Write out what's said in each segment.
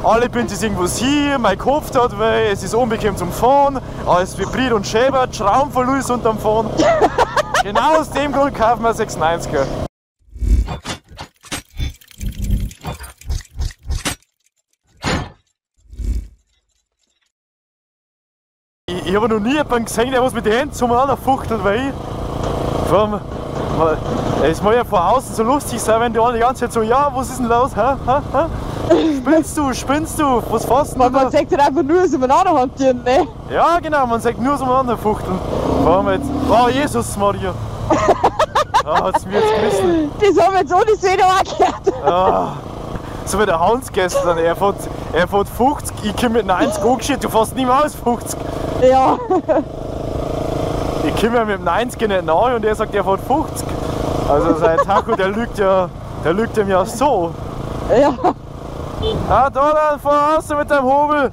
Alle binden sich irgendwas hier, mein Kopf tut weh, es ist unbequem zum Fahren, alles vibriert und schäbert, Schraubenverlust unterm Fahren. Genau aus dem Grund kaufen wir 96er. Ich habe noch nie jemanden gesehen, der was mit den Händen zueinander fuchtelt, weil ich. Vor allem, es muss ja von außen so lustig sein, wenn die alle die ganze Zeit so, ja, was ist denn los? Hä? Hä? Hä? Spinnst du, spinnst du? Was fasst du? Man sagt halt einfach nur so umeinander hantieren, ne? Ja, genau, man sagt nur so umeinander fuchteln. Vor allem jetzt, oh Jesus Maria! Ah, hat's mir jetzt gerissen. Das haben wir jetzt ohne Szene auch gehört. Ah, so wie der Hans gestern, er fährt 50, ich komme mit 90 angeschickt, du fährst nicht mehr als 50. Ja. Ich komme ja mit dem 90er nicht nahe und er sagt, er fährt 50. Also sein Tacho, der lügt ja mir so. Ja. Ah, da dann, fahr raus mit deinem Hobel.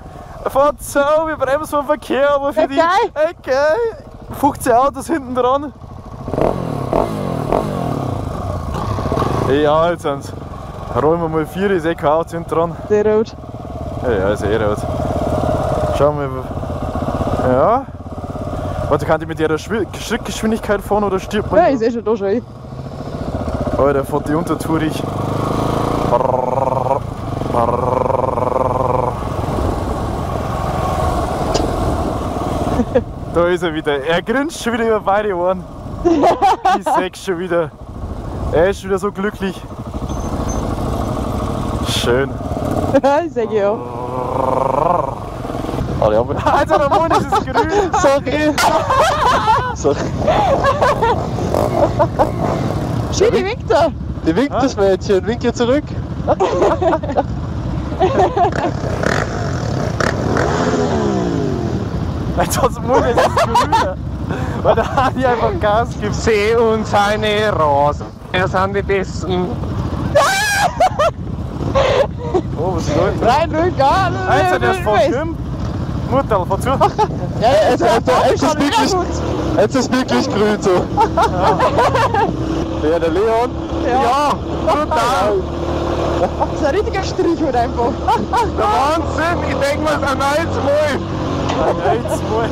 Fahr so, wir bremsen vom Verkehr, aber für die. Okay. 15 Autos hinten dran. Ja, jetzt sind's. Rollen wir mal 4, ist eh kein Auto hinten dran. Sehr rot. Ja, ist eh rot. Schauen wir mal. Ja. Warte, kann die mit ihrer Schrittgeschwindigkeit fahren oder stirbt man? Ja, ich seh schon da schon. Alter, fährt die untertourig. Da ist er wieder. Er grinst schon wieder über beide Ohren. Ich seh's schon wieder. Er ist schon wieder so glücklich. Schön. Ich seh ja. Alter, der Mond ist grün. Sorry. Sorry. Schön, die winkt da. Die winkt das Mädchen. Winkt ihr zurück. Jetzt hat's Mund, es ist grün. Weil der Hadi einfach Gas gibt. See und seine Rosen. Er sind die besten. Oh, was ist da? Rein, ruhig, gar. Alter, der ist voll schlimm. Mutterl, fahr zu. Ja, jetzt ist wirklich grün so. Ja. Wer, der Leon? Ja, ja, total. Das ist ein richtiger Strich halt einfach. Der Wahnsinn, ich denke mir, ein neues Mal. Ein neues Mal.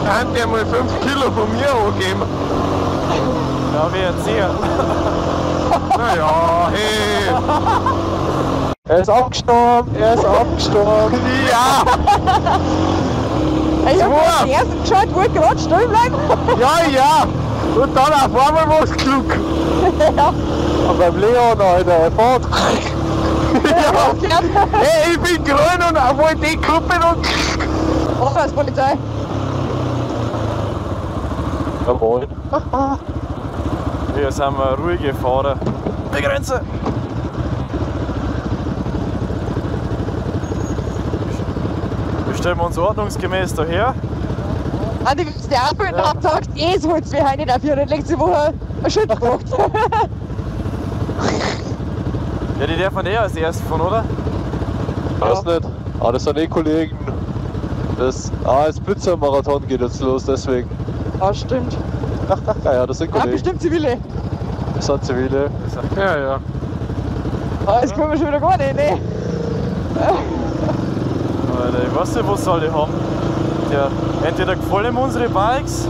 Kann der mal 5 Kilo von mir angeben. Ja, wir jetzt sehen. Naja, hey. Er ist abgestorben, er ist abgestorben. Ja! Ich hab den ersten geschaut, wollte gerade stehen bleiben. Ja, ja! Und dann auf einmal war's klug. Ja. Und beim Leon, Alter, er fährt. Ja. Hey, ich bin grün und wollte die Gruppe und. Oh, da ist Polizei. Ja, moin. Hier sind wir ruhige Fahrer. Begrenze! Wir stellen uns ordnungsgemäß daher. Andi, wenn du die Ampel in der Hand sagst, eh, so holst du mir heute nicht dafür, nicht letzte Woche ein Schild gebracht. Ja, die dürfen eh als erstes fahren, oder? Weiß nicht. Ah, das sind eh Kollegen. Das Blitzer-Marathon geht jetzt los, deswegen. Ah, stimmt. Ja, das sind Kollegen. Ah, bestimmt Zivile. Das sind Zivile. Ja, ja. Ah, das können wir schon wieder gar nicht, ne? Alter, ich weiß nicht, was soll ich haben. Der, entweder gefallen ihm unsere Bikes.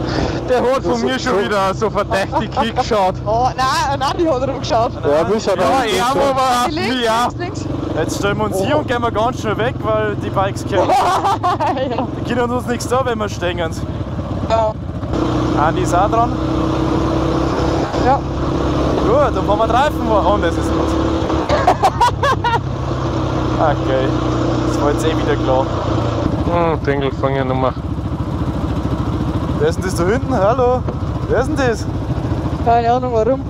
Der hat von mir schon wieder so verdächtig hingeschaut. Oh, nein, nein, die hat rumgeschaut. Ja, mich hat ja, er aber links, ja. Links, links. Jetzt stellen wir uns hier und gehen wir ganz schnell weg, weil die Bikes kommen. Ja. Die können uns nichts da, wenn wir stehen. Ja. Andi ist auch dran. Ja. Gut, dann fahren wir Reifen. Und es ist los. Okay, das war jetzt eh wieder klar. Hm, Dingelfinger-Nummer. Wer ist denn das da hinten? Hallo? Wer ist denn das? Keine Ahnung warum.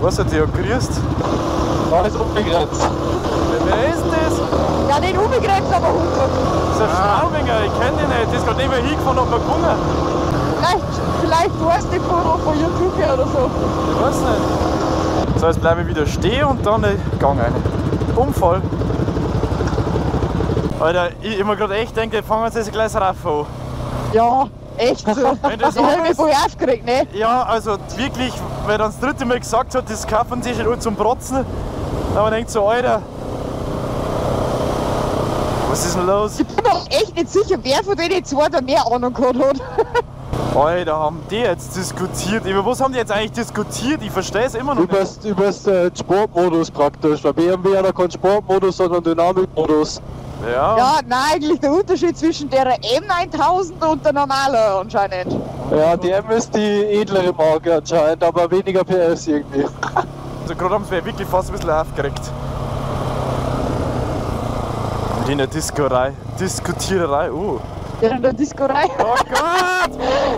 Was hat die ja grüßt? Alles unbegrenzt. Wer ist denn das? Ja, nicht unbegrenzt, aber 100. Das ist ein Straubinger, ich kenn den nicht. Der ist gerade nicht mehr hingefahren, hat mir gewonnen. Vielleicht weißt du die Foto von YouTube her oder so. Ich weiß nicht. So, jetzt bleibe ich wieder stehen und dann Gang rein. Unfall. Alter, ich hab mir gerade echt gedacht, fangen wir jetzt gleich rauf an. Ja, echt so. Wenn das ich hab mich voll aufgeregt, ne? Ja, also wirklich, weil dann das dritte Mal gesagt hat, das kaufen sich schon zum Protzen. Da man denkt so, Alter. Was ist denn los? Ich bin mir auch echt nicht sicher, wer von denen zwei da mehr Ahnung gehabt hat. Alter, haben die jetzt diskutiert? Über was haben die jetzt eigentlich diskutiert? Ich verstehe es immer noch nicht. Über den Sportmodus praktisch. Bei BMW hat er keinen Sportmodus, sondern Dynamikmodus. Ja. Ja, nein, eigentlich der Unterschied zwischen der M9000 und der normalen anscheinend. Ja, die M ist die edlere Marke anscheinend, aber weniger PS irgendwie. Also gerade haben sie mich wirklich fast ein bisschen aufgeregt. Und in der Discorei, Diskutiererei, oh. Ja, in der Discorei. Oh Gott!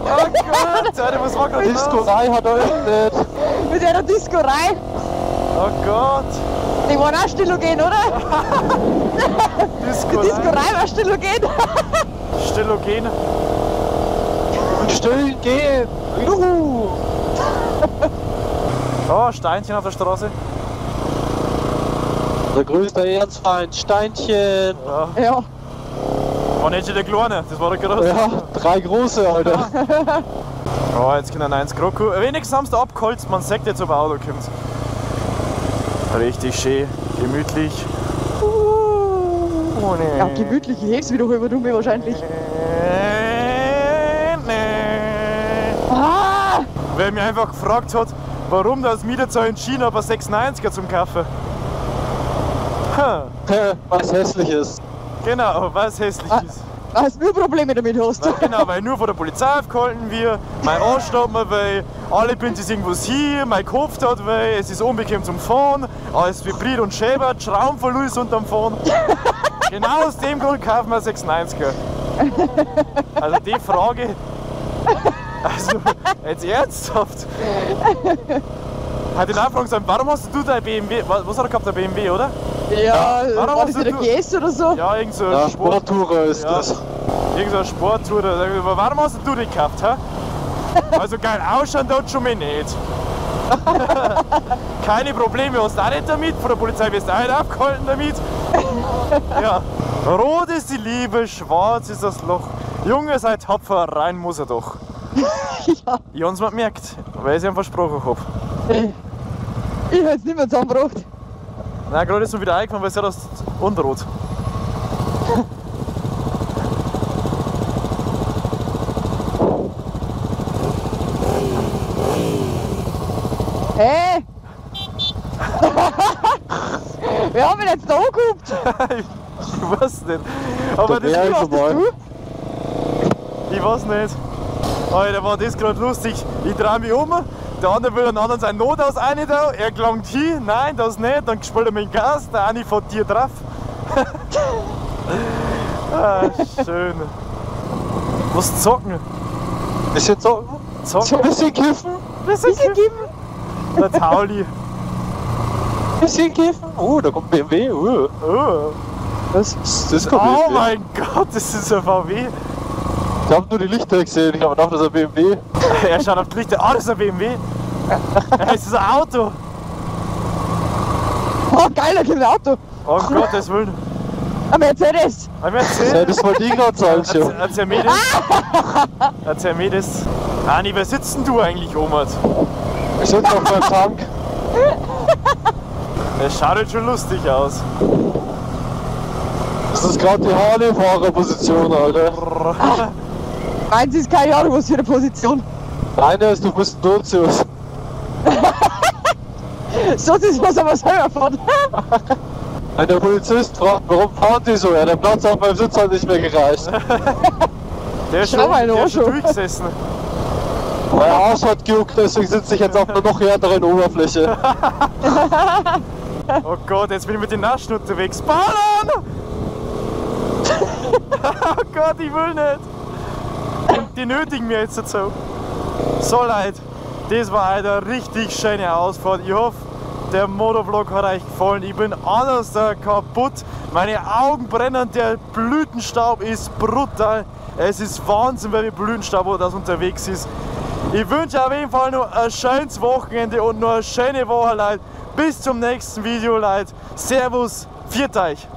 Oh Gott! Alter, was war gerade los? Discorei hat er nicht. Mit der Discorei. Oh Gott! Die waren auch Stillogen, oder? Discorei. Die Discorei war Stillogen. Stillogen. Und still gehen! Juhu! Oh, Steinchen auf der Straße. Der größte Erzfeind, Steinchen. Ja. Ja. War nicht schon der Kleine, das war der Große. Ja, drei große, Alter. Oh, jetzt kommt ein 1 Kroko. Wenigstens haben sie da abgeholzt, man sagt jetzt, ob ein Auto kommt. Richtig schön, gemütlich. Oh, nee. Ja, gemütlich, ich heb's wieder rüber, du mir wahrscheinlich. Ah! Wer mich einfach gefragt hat, warum das mir dazu entschieden habe, 6,90er zum Kaufen. Was hässlich ist. Genau, was hässlich ist. Was du Probleme damit hast. Weil, genau, weil nur von der Polizei aufgehalten wird, mein Arsch tut mir weh, alle binden irgendwo hier, mein Kopf tut weh, es ist unbequem zum Fahren, alles vibriert und schäbert, Schraubenverlust unterm Fahren. Genau aus dem Grund kaufen wir 6,90er. Also die Frage, also jetzt ernsthaft. Hat die Nachfrage gesagt, warum hast du dein BMW, was hat er gehabt, der BMW, oder? Ja, warum war das hast der du GS oder so? Ja, irgend so ein Ja, Sporttourer ist ja, das. Irgend so ein Sporttourer. Warum hast du den gekauft, hä? Also geil ausschauen tut schon mal nicht. Keine Probleme hast du auch nicht damit, von der Polizei wirst du auch nicht aufgehalten damit. Ja. Rot ist die Liebe, schwarz ist das Loch. Junge, sei tapfer, rein muss er doch. Ja. Ich hab's mir gemerkt, weil ich ihm versprochen hab. Ich hab's nicht mehr zusammengebracht. Nein, gerade ist mir wieder eingefallen, weil es ja das unrot. Hey! Wir haben ihn jetzt da angeguckt. Ich weiß nicht. Aber das ist du? Ich weiß nicht. Alter, war das gerade lustig. Ich drehe mich um, der andere will den anderen sein Nothaus rein da, er gelangt hin, nein, das nicht, dann spielt er mit dem Gas, der eine fährt dir drauf. Ah, schön. Was zocken? Bisschen zocken? Zocken? Bisschen kiffen? Bisschen kiffen? Der Tauli. Bisschen kiffen? Oh, da kommt BMW. Oh. Oh. Was? Das ist kein BMW. Oh mein Gott, das ist ein VW. Ich hab nur die Lichter gesehen, ich hab gedacht, das ist ein BMW. Er schaut auf die Lichter, ah, das ist ein BMW. Es ist ein Auto. Oh geil, da kommt ein Auto. Oh Gottes Willen. Ein Mercedes. Ein Mercedes. Ja, das wollte ich gerade sagen schon. Ein Mercedes. Ein Mercedes. Ani, wer sitzt denn du eigentlich, Oma? Ich sitze auf meinem Tank. Das schaut jetzt schon lustig aus. Das ist gerade die Harley-Fahrerposition, Alter. Meins ist keine Ahnung, was für eine Position. Deine ist, du bist ein Nuntius. So ist was aber selber fahren. Wenn der Polizist fragt, warum fahren die so? Ja, der Platz auf meinem Sitz hat nicht mehr gereicht. Der ist schon, der ist schon durchgesessen. Mein Arsch hat gejuckt, deswegen sitze ich jetzt auf einer noch härteren Oberfläche. Oh Gott, jetzt bin ich mit den Naschen unterwegs. Ballern! Oh Gott, ich will nicht. Und die nötigen mir jetzt dazu. So Leute, das war eine richtig schöne Ausfahrt. Ich hoffe, der Motovlog hat euch gefallen. Ich bin anders da kaputt. Meine Augen brennen, der Blütenstaub ist brutal. Es ist Wahnsinn, weil wie Blütenstaub das unterwegs ist. Ich wünsche auf jeden Fall noch ein schönes Wochenende und noch eine schöne Woche, Leute. Bis zum nächsten Video, Leute. Servus, pfiat euch.